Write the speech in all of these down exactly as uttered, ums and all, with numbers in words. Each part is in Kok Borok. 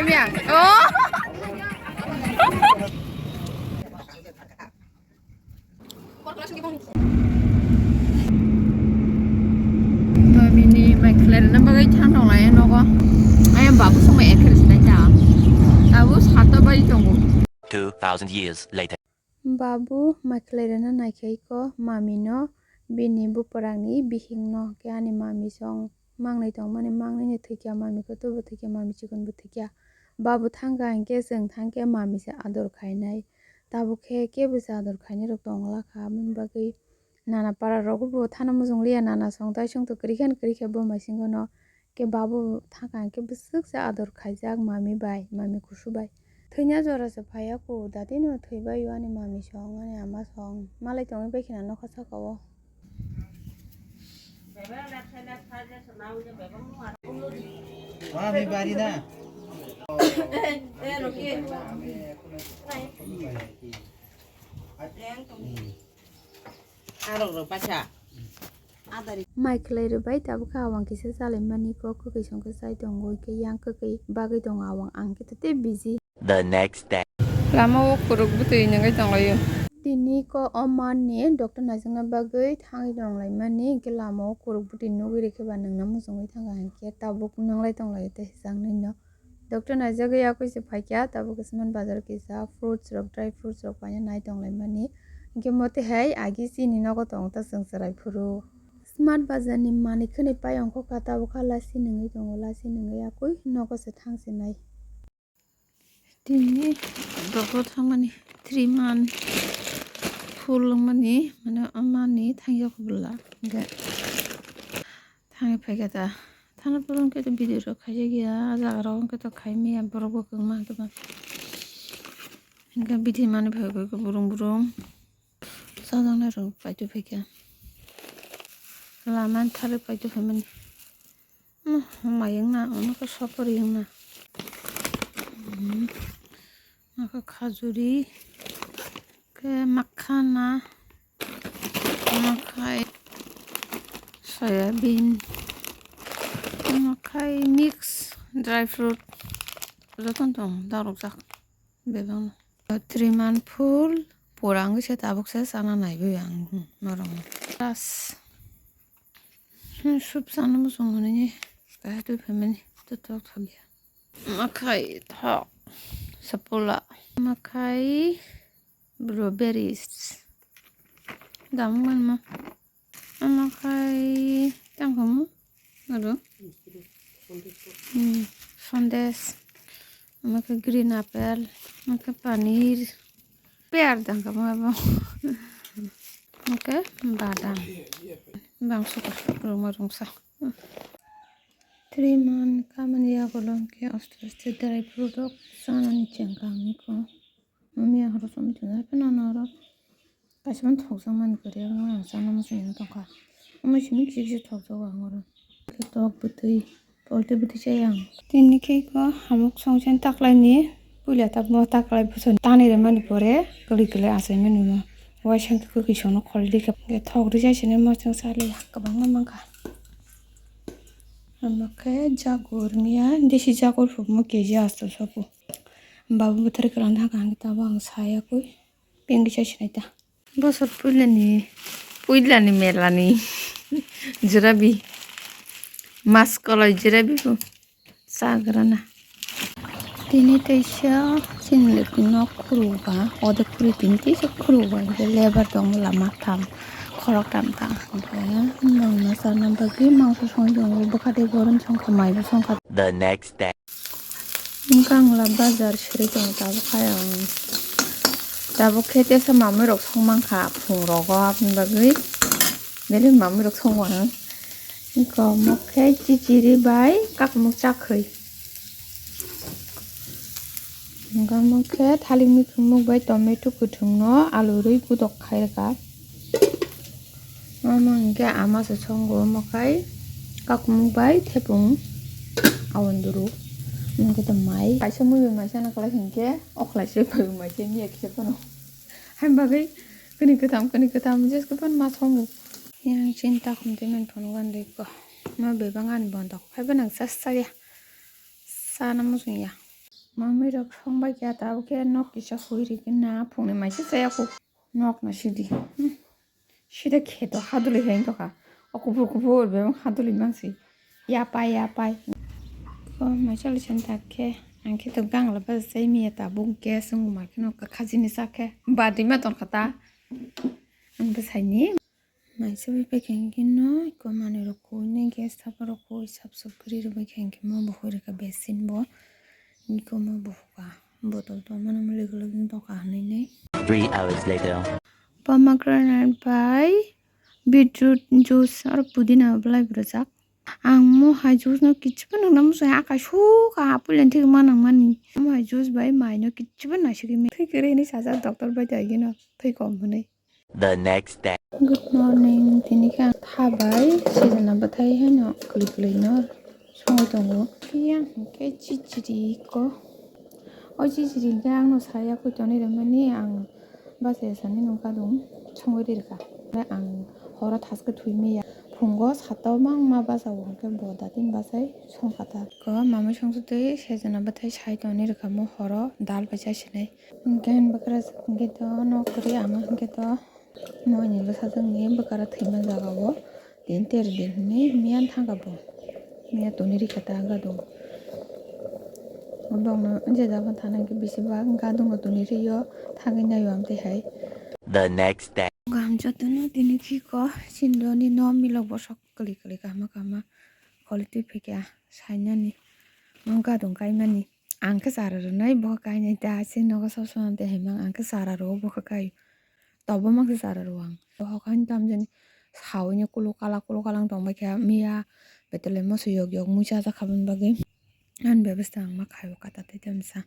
Oh. Mami ni mai khlai rwna bagwi thang tong lai nogo. Ayang babu songma ekher sinai ta. Tabuk satta bai tongo. Two thousand years later. Babu mai khlai rwna nai khe iko mami no bini bupharang ni bihik no khe ani mami song mangnai tong mani mangnai ni thwikya mami khe tubu thwikya mami chikon bo thwikya. Babu thang kha hinkhe chwng thang khe mami se ador khainai. Tabuk khe kebo se ador khainai rok tong la kha, aboni bagwi nana para rogo bo thana mujung liya, nana song tai song to kwrwi khe kwrwi khe bo maisingo no khe babu thang kha hinkhe bwswk se ador khaijak mami bai, mami kusu bai. Thwina jora se phaiya ku, dati no thwi bai o ani mami song, ani ama song, malai tongwi bai khina nokha saka o. Mami bari da. Arok rok paisa. Mai khlai rwbai tabuk khe awang kisa chalai mani kok kwkwi song khe chai tongo, hwnkhe yang kwkwi bagwi tongo awang, ang khe tei busy. The next day. Lama o kwrwk bwtwi nungwi tonglaio. Tini ko o man ni doctor naijakna bagwi thangwi tonglaimani, hwnkhe lama o kwrwk bwtwi nugwi rikhe ba nungna muchungwi thangkha, hinkhe tabuk nunglai tonglaio tei hwchang nwi no. Doctor naijagwi yakui se phaikha, tabuk Smart Bazar kisa fruits rok, dry fruits rok paina nai tonglaimani, hinkhe mote hai agi chini nogo tong ta chwng chwrai phuru. Smart Bazar ni manwi khwnwi pai ongkha, tabuk kha lasi nungwi tongo, lasi nungwi yakui nogo se thang se nai. Tini dogo thangmani three month full wngmani, mane, amani thangya kubula. Hingke thangwi phaikha ta. Thana poro hingke to video rok khaijak ya, ah jaga rok hingke to khai maya, borok bo kwbangma hingke to. Hingke bithi mani phai khe burung burung. Sajak nai rok paitwi phaikha. Lama ni tharwi paitwi phaimani. Mayung na, omo khe sopor yung na. Hmm. Omo khe khajuri, khe makhana, omo khai soyabin, omo khai mix dry fruit jotono tong dakrok jak bebak no. Three month full pura wngwi se tabuk se chana naiwi ang norok no. Plus. Hmm, soup sana muchung mani, kahai twi phaimani, to tok thok ya. Makhai thok, sapula, makhai blueberries. Dam man ma, makhai tangkhamu, aro. Hmm, sandesh, makhai green apple, makhai paneer. Pear dang kamo abo. Hingke badam. Bangso ka ruma rungsa. Three month kamani yagulo hingke aste aste dry fruit rok sanani chengkang niko. Mami ahoro somi chunai phano noro. Kaisa mani thokjak mani kwrwi ang sana muchungwi tongkha. Omo simi kisa kisa thokjago ang oro. Khe tok bwtwi. Poultry bwtwi chaya ang. Tini khe iko hamuk songchani taklaini puila tabukno taklai bwswk tani rwmani pore kwlwi kwlwi achaimani ulo waisa hwnkhe kwkwi songno kholi rikha. Hwnkhe thok rwjai sini mochwng salai kwbangma mankha. Omo khe jagur wngya desi jagur phumo keji asto sobo. Babu bwthar kwlwng thangkha hwnkhe tabuk ang sayakwi. Pink kisa sinai ta. Bosor puilani, puilani melani jurabi. Mas koloi jurabi bo chagrana. Tini teisa chini lekti nok khuruba, ode khuri tini teisa khuruba, hingke lebar tongo lama tham, khorok tam ta. Hingke nongna chana bagwi mangso songwi tongo, bwkha tei borom songkha, mai bo songkha. The next day. Wngkha ang la bazar siri tongo tabuk hai ang. Tabuk khe tesa mamui rok song mankha phung rogo aboni bagwi belai mamui rok songo ang. Wngkha omo khe chichiri bai kakmuk chakhwi. Wngkha omo khe thalik mikhumuk bai tomato kwthwngno alu rwi gudok khai rwkha. Omo hwnkhe ama se songo, omo khai kakmuk bai thepung awan duru. Omo khe to mai. Kaisa mui bai mai sana kwlai hwnkhe, o khlai se bai mai se miya kisa phano. Haini bagwi kwnwi kwtham, kwnwi kwtham jeske phano ma songo. Yang chinta khum twi man phano gandrikgo. Ma bebak ani bondo khai phano ang chas chaya. Sana muchung ya. Mamwi rok songbai kha, tabuk khe nok kisa hui rikhe na phungni maisa chaya kuk. Nok na sidi. Hmm. Sida kheto haduli hai wngkha. O kuphur kuphur bebak haduli mangsi. Yapai yapai. Ko maisa lisan tak khe. Ang khe to gangla bajasai miya tabuk gas wngma khe no kakhajini sa khe. Badima tongkha ta. Ang bwsaini. Maisa bai paikha hwnkhe no iko manwi rok koi nai gas thapa rok koi sap sap kwrwi rwbai kha hwnkhe mo bo hoi rwkha basin bo. Iko mo bo huka botol tongmani muli kwlwkni doka hwnwi nai. Three hours later. Pomegranate bai beetroot juice aro pudina belai bwrwjak. Ang mo hai juice no kichubo nangna muchung akai suk a pulen thik ma nangmani. Mo hai juice bai mai no kichubo naisugwi mano. Thwi kwrwi hinwi sajak doctor bai dai gino thwi kom hinwi. The next day. Good morning. Tini khe ang tha bai sejana bwthai haino kwlwi kwlwi no songwi tongo. Phiya hwnkhe chichiri ko. O chichiri hwnkhe ang no saya koi tonwi rwmani ang bachai sani nung kadung songwi ri rwkha. Ang horo thaske thwi maya. Phungo sato mang ma bacha o hwnkhe bo datin bachai songkha ta. Ko mamai songsu twi sejana bwthai sai tonwi rwkha mo horo dal bai chai sinai. Hwnkhe ang bwkrajwk hwnkhe to nok kwrwi ama hwnkhe to moini bwsajwkni bwkara thwima jaga o din ter din hwnwi miyan thangkha bo. Miya tonwi rikha ta gadung. Bongno je jaga thana hwnkhe bisi bak gadungo tonwi rio thangwi naio amtwi hai. The next day. Gam jotono tini khiko sindoni no milok bosok kwlwi kwlwi kahma kahma kholi twi phaikha sainani mo gadung kaimani. Ang khe chara rwnai bo kainai ta se nogo sob somoi tei hai mang ang khe chara rwo bo khe kai. Tobo mang se chara rwo ang. Bohok haino tamjani sawi no kulo kala kulo kala wng tong bai kha miya betele moso yok yok mui chajak kha bini bagwi. Ani bebesta ang ma khaio kata tei tamsa.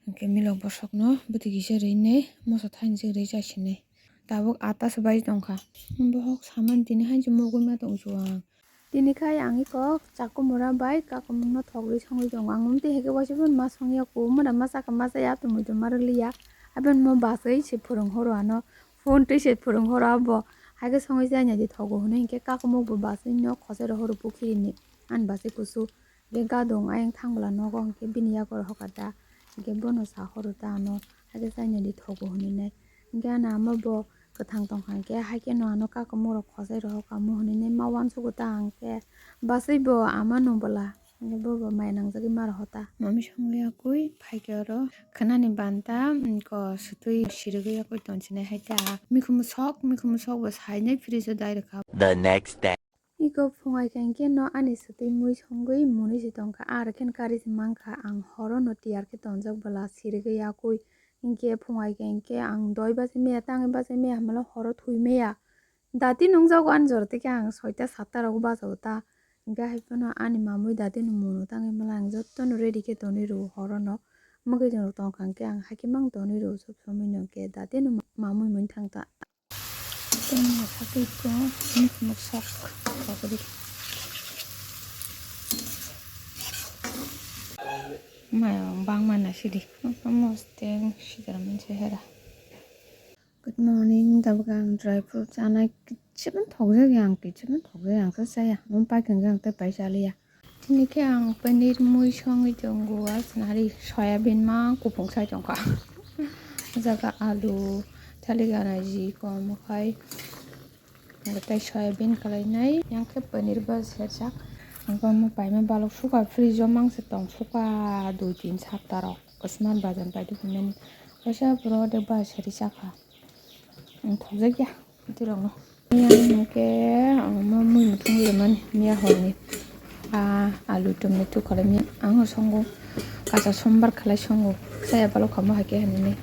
Hwnkhe milok bosokno bwtwi kisa rinai moso thainwi se ri chaisinai. Tabuk atta se bai tongkha. Bohok samani tini haino se mugwi ma tongsu ang. Tini khai ang iko chakumura bai kakumung no thogwi songwi tongo. Ang umtwi hai khe waisa phano ma songya ku, mura ma chakha ma chaya, tumui tuma rwliya. Aboni mo bachai se phwrwng horo ano, phone twi se phwrwng horo abo. Hai khe songwi chai nai di thogo hwnwi hinkhe kakumuk bo bachai no khosai rohoro pukhiri ni. Ani bachai kusu. Hinkhe gadung ayang thang bwla nogo hinkhe bini yago rohor kha da. Hinkhe bono sa horo ta ano, hai khe chai nai di thogo hwnwi nai. Hinkhe ano ama bo kwthang tongkha hinkhe, hai kheno ano kakumuk rok khosai rohor kha mo hwnwi nai ma uansugo ta ang khe. Bachai bo ama no bwla, hinkhe bo bo maya nangjagwi ma rohor ta. Mami songwi yakui phai khe oro khwnani banta, ko sutui sirigwi yakui tongsinai hai ta. Mikhumu sok, mikhumu sok bo sainai fridge o dai rwkha. The next day. Iko phungai khe hinkhe no ani swtwi mui songwi mwnwi se tongkha, ar khe kari se mankha, ang horo no tiyar khe tongjak bwla sirigwi yakui. Hinkhe phungai khe hinkhe ang doi baji maya tangwi baji maya hamalo horo thwi maya. Dati nungjago ani jora tei khe ang soita satta rogo bajao ta. Hinkhe hai phano ani mamui dati no mwnwi tangwi mala ang jotono ready khe tonwi rwo horo no. Mwkhwtwng rok tongkha hinkhe ang hakhe mang tonwi rwo sob somoi no hinkhe dati no mamui mwnwi thang ta. Tei naisagwi tongo, muk muk sok kok ri. Maya bangma naisidi. Mosteng sidra manse hera. Good morning, tabuk ang dry fruit chanai kichibin thokjak yang, kichibin thokjak yang khe chaya. Mung pai khe ang tei pai chaliya. Tini khe ang paneer mui songwi tongo, ah, sinari soyabin ma kuphung sai tongkha. O jaga alu, thali gana ji kom khai. Ang tei soyabin kalainai, yang khe paneer ba serjak. Ang bo mo paima balok suka fridge o mangse tong suka dui tin sapta rok. Smart bazar pai dukha nani. Kaisa bwrwi de ba sari chakha. Ang thokjak ya. Tirokno. Yang hwnkhe, omo mui muthungwi rwmani miya horni. Ah, alu tomato khalai miya. Ang songo kacha sombar khalai songo. Saya balok kamo hai khe hinwi.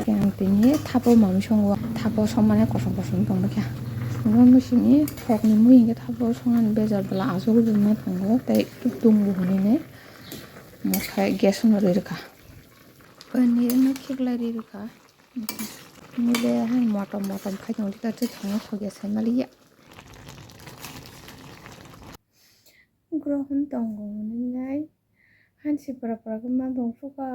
Yang tini thapo mami songo. Thapo somani kosom kosom tongma khe. Omo sini thokni mui hwnkhe thapo songani bejar bwla asugwi rwma tongo. Tei tuk tung bo hinwi nai. Mo khai gas no ri rwkha. Paneer no khiklai ri rwkha. Mile hai motom motom khai tong dika twi thangna thokya sai maliya. Grohon tongo hwnwi nai hansi pora pora khe ma tong suka.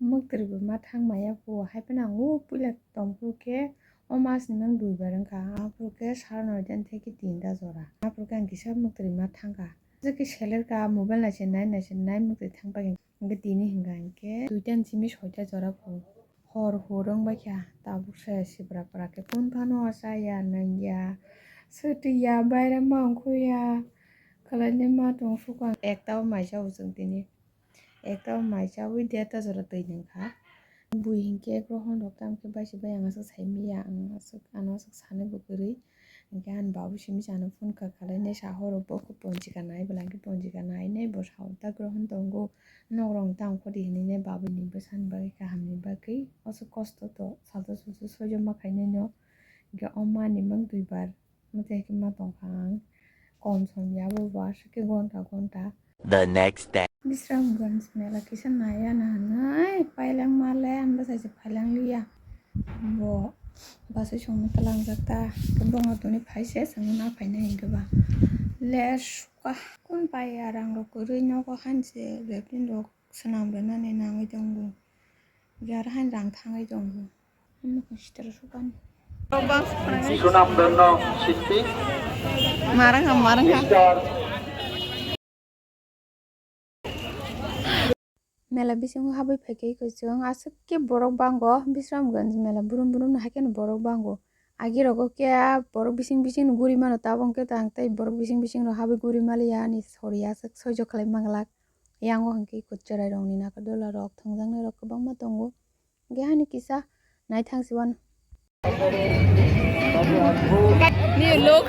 Mwktwrwi bo ma thang maya phuo hai phano ang o puila tong phuru khe o mas ni mang dui bar wngkha. Aphuru khe sara noida theke tinta jora. Aphuru khe ang kisa mwktwrwi ma thangkha. Jeki seler ka mobile nai se nai nai se nai mwktwrwi thang pai. Hwnkhe tini hwnkha hwnkhe duita ni simi soita jora phuru. Hor hur wng bai kha, tabuk se sibra pura khe kun phano chaya nangya, swtwi ya, baire ma ongkhu ya, khlainai ma tong sukha. Ekta o mai chao chwng tini, ekta o mai chaui derta jora twi nangkha. Bui hinkhe grohon rok tamo khe bai se bai ang aswk sai manya, ang aswk, ano aswk sanai bo kwrwi. Hinkhe ani babu simi chana phone kha khalai nai sa horo bo khe ponjika nai, bwla khe ponjika nai nai bo sa o ta grohon tongo. Nok rong tang kho di hinwi ne babu ni bwsa ni bagwi kaham ni bagwi oso kosto to salto sulto soijo ma khainai no. Hinkhe o ma ni mang duibar ma tei khe ma tong kha ang kom som ya bo ba aswk khe gonta gonta. The next day. Bisramganj mela kisa naya na hinwi pailang ma le ang bwsai se phailang liya. Bo bwsai songno twlang jak ta. Bongor toni phai se chwng no na phainai hinkhe ba. Le sukha kun pai ya rang rok kwrwi nogo han se lepin rok. Swnam rwnani nangwi tongo. Jar hain rang thangwi tongo. Omo khe sitra sukani. Sunam Dhanno Shilpi. Marang ha, marang ha. Mister. Mela bisingo habwi phaikhe kwchwng aswk khe borok bango Bisramganj mela brum brum no haikhe no borok bango. Agi rogo khe borok bising bising no guri mano tabok khe tang tei borok bising bising no habwi guri maliya ani sori aswk soijo khlai manglak. Yango hwnkhe ikko chwrairokni nakardola rok thwngjaknairok kwbangma tongo. Hwnkhe hani kisa naithang si uanw. New look.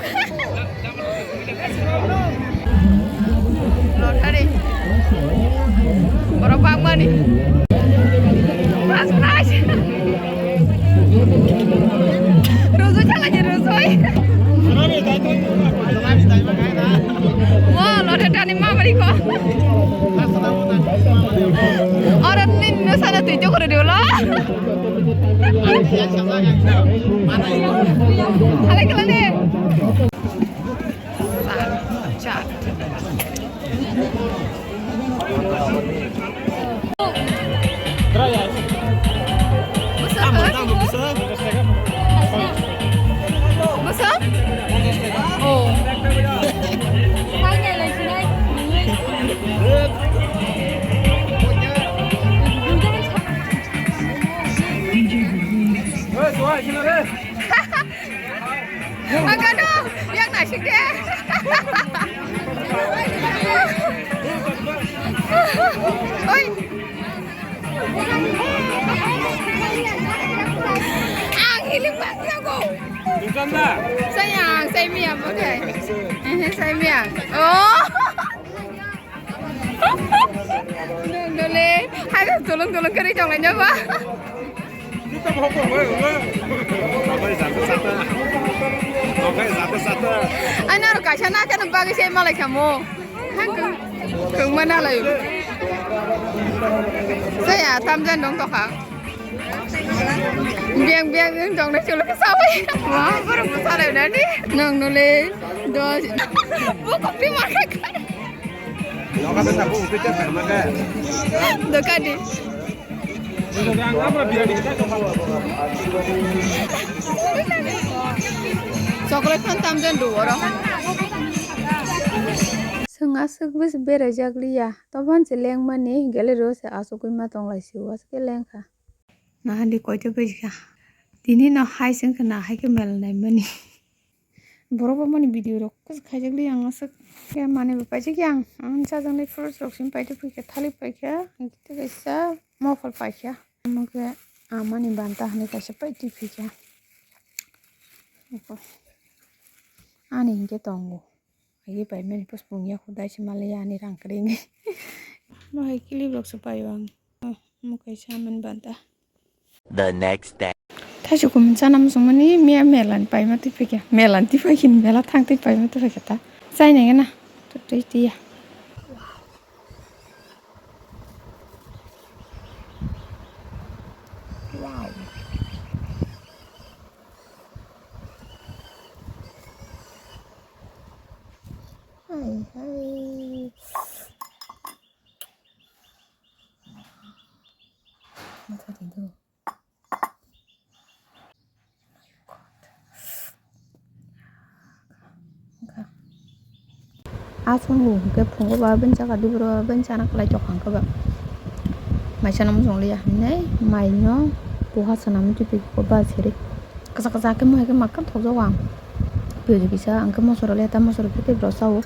Lottery. Borok bangmani. First prize. Rujui thalai ni rujui. Wo, lottery tani mamari ko. Oro tin no sana tui chukuru diulo. Halai kala ni. Cha, cha. Ang kano, yang naisik de. Oi. Ang hiling bak jago. Sayang, saya miya mo kay. Eh, saya miya. Oh. Dole, hai, tolong, tolong kari tong aja ba. Ano ro kaisa na kan bagi se malai kamo. Hang kung mana lai. Saya tamjan dong toka. Biang biang yang dong na chulu ke sawi. Wah, baru besar ya udah nih. Nong nule dos. Bu kopi makan. Dokani. Chocolate phan tamjan do oro. Swng aswk bwswk beraijak liya. Tobhan se lengmani gallery o se achugwi ma tonglai sio, aswk khe lengkha. Nahali koito bajikha. Tini no hai se wngkha na hai khe mela naimani. Borok bo mani video rok kuch khaijak li ang aswk khe manwi bo paijak yang. Ang chajaknai fruits rok simi paitwi phaikha, thalik paikha, hwnkhe tei kaisa mokol paikha. Omo khe amani banta hinwi kaisa paitwi phaikha. Ani hinkhe tongo. Agi paimani puspung ya kudai se maliya ani rang kwrwini. Mo hai clip rok se paio ang. Oh, mo kaisa amen banta. The next day. Thaisuk kumun chana muchungmani miya melan paima twi phaikha. Melan twi phaikha, mela thang twi paima twi phaikha ta. Chainai gana. To twi twi ya. Wow. Hai, hai. Matha di do. Aswk hwnkhe phungo ba bini chakha diboro bini chana kwlai tongkha hwnkhe ba. Mai sana mujung liya hinwi mai no poha sana muchung pi ko ba siri. Kasa kasa ke mo ke makan thok jago ang. Piyaj bisa ang ke mosoro le ta mosoro ke te bro sao.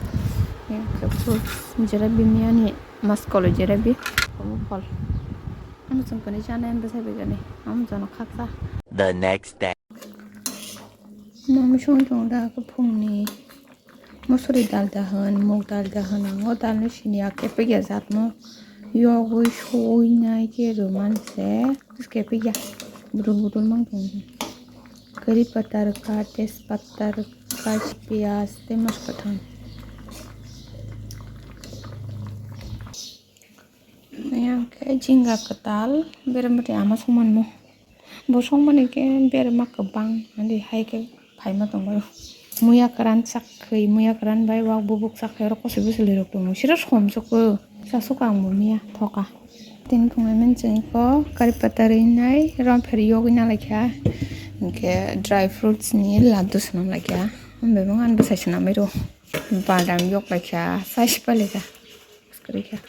Jalebi miyani maskolo jalebi. Omo phol. Amo chwng kani chana em bwsai bai kani. Amo jono khaksa. The next day. Mami song tong da khe phungni. Mosori dal da hwn, mug dal da hwn, ang o dal no sini ya kepek ya jat no yogwi soi nai khe rwman se kepek ya budul budul mang tong. Kari pata rwkha, tej pata rwkha, piyaj tei mosla thang. Yang khe jinga kwtal, berem bwtwi ama songmanmo. Bo songmani khe berma kwbang, ani hai khe phaima tongmani. Muya kwran chakkhwi, muya kwran bai wak bubuk chakkhwi oro kosoi bwswlwi rok tongo. Siro somsokgo, sasuk ang bo miya thoka. Tini phungai mani chwng ko kari pata rinai rom pheri yogwi nalaikha. Hinkhe dry fruits ni laddu swnam laikha. Bebak ani bwsai swnamwi rw. Badam yok laikha, sai si pailaikha. Kwrwikha.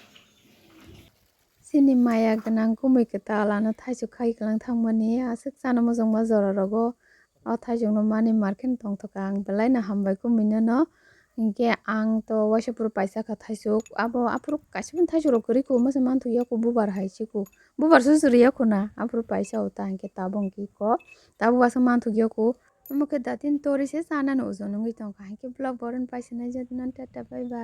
Chini maya gwnang kumui kwtal ano thaisuk khai kwlang thangmani aswk chana mujungma jora rogo. O thaisuk no mani market tongthok ang belai no hambai kumui no no. Hinkhe ang to waisa phuru paisa kha thaisuk abo aphuru kaisa phano thaisuk rok kwrwi ku masa manthok yaku bubar hai si ku bubar susu rw yaku na aphuru paisa o ta hinkhe tabuk hwnkhe ko tabuk aswk manthok yaku. Omo khe datin tori se chanani ojon wngwi tongkha hinkhe vlog boron paisa nai jat nan tata bye bye.